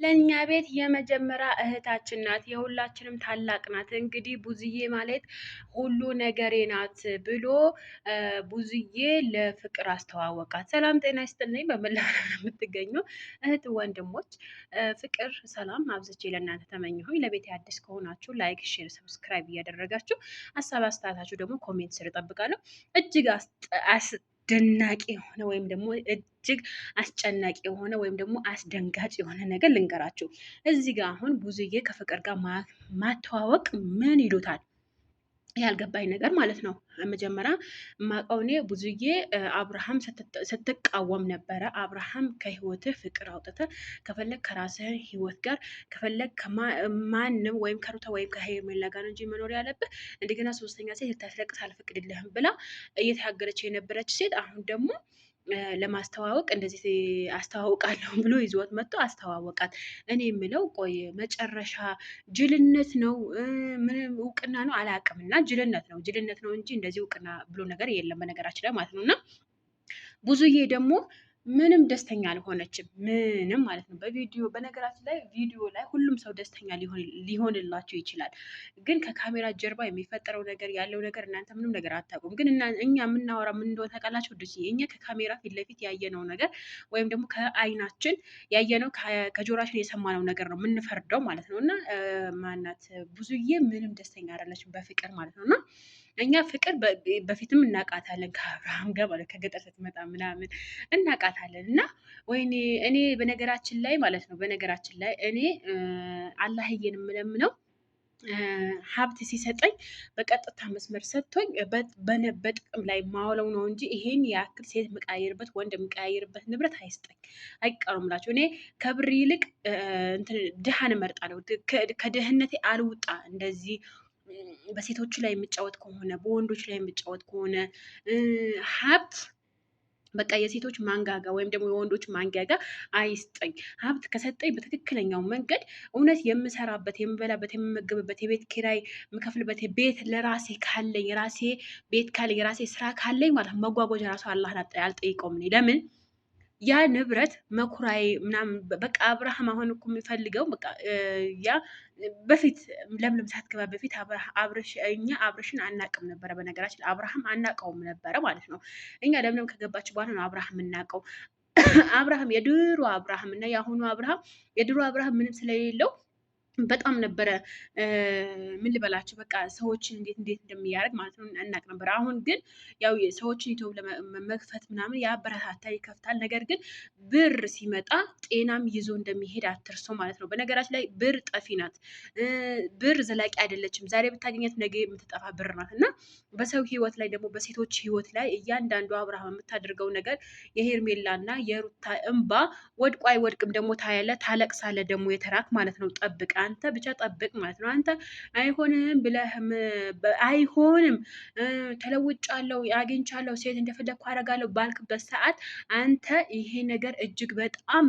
ለእኛ ቤት የመጀመሪያ እህታችን ናት፣ የሁላችንም ታላቅ ናት። እንግዲህ ቡዝዬ ማለት ሁሉ ነገሬ ናት ብሎ ቡዝዬ ለፍቅር አስተዋወቃት። ሰላም ጤና ይስጥልኝ በመላ ዓለም የምትገኙ እህት ወንድሞች፣ ፍቅር ሰላም አብዝቼ ለእናንተ ተመኘሁኝ። ለቤት አዲስ ከሆናችሁ like፣ share፣ subscribe እያደረጋችሁ ሀሳብ አስተያየታችሁ ደግሞ comment ስር እጠብቃለሁ። እጅግ አስደናቂ የሆነ ወይም ደግሞ እጅግ አስጨናቂ የሆነ ወይም ደግሞ አስደንጋጭ የሆነ ነገር ልንገራችሁ። እዚህ ጋር አሁን ቡዝዬ ከፍቅር ጋር ማተዋወቅ ምን ይሉታል? ያልገባኝ ነገር ማለት ነው። መጀመሪያ የማውቀው እኔ ብዙዬ አብርሃም ስትቃወም ነበረ። አብርሃም ከህይወትህ ፍቅር አውጥተህ ከፈለግ ከራስህ ህይወት ጋር ከፈለግ ከማንም ወይም ከሩታ ወይም ከሄርሜላ ጋር እንጂ መኖር ያለብህ፣ እንደገና ሶስተኛ ሴት ልታስለቅስ አልፈቅድልህም ብላ እየታገለች የነበረች ሴት አሁን ደግሞ ለማስተዋወቅ እንደዚህ አስተዋውቃለሁ ብሎ ይዞት መጥቶ አስተዋወቃት። እኔ የምለው ቆይ መጨረሻ ጅልነት ነው ምንም እውቅና ነው አላውቅም። እና ጅልነት ነው፣ ጅልነት ነው እንጂ እንደዚህ እውቅና ብሎ ነገር የለም በነገራችን ላይ ማለት ነው። እና ብዙዬ ደግሞ ምንም ደስተኛ አልሆነችም። ምንም ማለት ነው። በቪዲዮ በነገራችን ላይ ቪዲዮ ላይ ሁሉም ሰው ደስተኛ ሊሆንላቸው ይችላል። ግን ከካሜራ ጀርባ የሚፈጠረው ነገር ያለው ነገር እናንተ ምንም ነገር አታውቁም። ግን እኛ የምናወራ ምን እንደሆነ ታውቃላችሁ? ውዶች፣ እኛ ከካሜራ ፊት ለፊት ያየነው ነገር ወይም ደግሞ ከአይናችን ያየነው ከጆሯችን የሰማነው ነገር ነው የምንፈርደው ማለት ነው። እና ማናት ብዙዬ ምንም ደስተኛ አይደለችም በፍቅር ማለት ነው። እና እኛ ፍቅር በፊትም እናውቃታለን ከአብርሃም ጋር ማለት ከገጠር ስትመጣ ምናምን እናውቃታለን። እና ወይኔ እኔ በነገራችን ላይ ማለት ነው፣ በነገራችን ላይ እኔ አላህዬን የምለምነው ሀብት ሲሰጠኝ በቀጥታ መስመር ሰጥቶኝ በጥቅም ላይ ማውለው ነው እንጂ ይሄን ያክል ሴት የምቀያየርበት ወንድ የምቀያየርበት ንብረት አይስጠኝ፣ አይቀሩም ላቸው። እኔ ከብር ይልቅ ድሃን እመርጣለሁ። ከድህነቴ አልውጣ እንደዚህ በሴቶች ላይ የምጫወት ከሆነ፣ በወንዶች ላይ የምጫወት ከሆነ፣ ሀብት በቃ የሴቶች ማንጋጋ ወይም ደግሞ የወንዶች ማንጋጋ አይስጠኝ። ሀብት ከሰጠኝ በትክክለኛው መንገድ እውነት የምሰራበት፣ የምበላበት፣ የምመገብበት፣ የቤት ኪራይ የምከፍልበት ቤት ለራሴ ካለኝ፣ የራሴ ቤት ካለኝ፣ የራሴ ስራ ካለኝ ማለት መጓጓዣ ራሱ አላህን አልጠይቀውም። እኔ ለምን ያ ንብረት መኩራዬ ምናምን በቃ አብርሃም አሁን እኮ የሚፈልገው በቃ ያ በፊት ለምለም ሳትገባ በፊት አብርሽ እኛ አብርሽን አናቅም ነበረ። በነገራችን አብርሃም አናቀውም ነበረ ማለት ነው። እኛ ለምለም ከገባች በኋላ ነው አብርሃም እናቀው። አብርሃም የድሮ አብርሃም እና የአሁኑ አብርሃም፣ የድሮ አብርሃም ምንም ስለሌለው በጣም ነበረ ምን ልበላቸው በቃ ሰዎችን እንዴት እንዴት እንደሚያደርግ ማለት ነው እናቅ ነበር። አሁን ግን ያው ሰዎችን ዩቲዩብ ለመክፈት ምናምን ያበረታታል፣ ይከፍታል። ነገር ግን ብር ሲመጣ ጤናም ይዞ እንደሚሄድ አትርሶ ማለት ነው። በነገራችን ላይ ብር ጠፊ ናት። ብር ዘላቂ አይደለችም። ዛሬ ብታገኛት ነገ የምትጠፋ ብር ናት። እና በሰው ህይወት ላይ ደግሞ በሴቶች ህይወት ላይ እያንዳንዱ አብርሃም የምታደርገው ነገር የሄርሜላና የሩታ እንባ ወድቆ አይወድቅም። ደግሞ ታያለህ፣ ታለቅሳለህ ደግሞ የተራክ ማለት ነው። ጠብቅ አንተ ብቻ ጠብቅ ማለት ነው። አንተ አይሆንም ብለህ አይሆንም ተለውጫለሁ፣ አግኝቻለሁ፣ ሴት እንደፈለግኩ አደርጋለሁ ባልክበት ሰዓት አንተ ይሄ ነገር እጅግ በጣም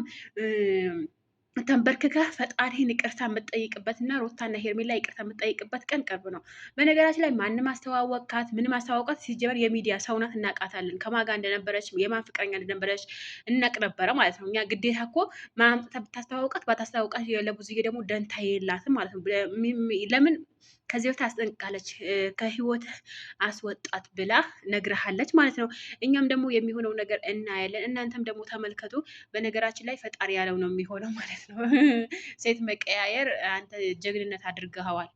ተንበርክከህ ፈጣሪህን ይቅርታ የምትጠይቅበት እና ሩታና ሄርሜላ ይቅርታ የምትጠይቅበት ቀን ቅርብ ነው። በነገራችን ላይ ማንም አስተዋወቅካት ምንም አስተዋወቃት ሲጀመር የሚዲያ ሰው ናት፣ እናውቃታለን። ከማን ጋር እንደነበረች የማን ፍቅረኛ እንደነበረች እናቅ ነበረ ማለት ነው። እኛ ግዴታ እኮ ማምጣት ብታስተዋውቃት ባታስተዋውቃት ለብዙዬ ደግሞ ደንታ የላትም ማለት ነው። ለምን ከዚህ በፊት አስጠንቅቃለች፣ ከህይወትህ አስወጣት ብላ ነግረሃለች ማለት ነው። እኛም ደግሞ የሚሆነው ነገር እናያለን። እናንተም ደግሞ ተመልከቱ። በነገራችን ላይ ፈጣሪ ያለው ነው የሚሆነው ማለት ነው። ሴት መቀያየር አንተ ጀግንነት አድርገኸዋል።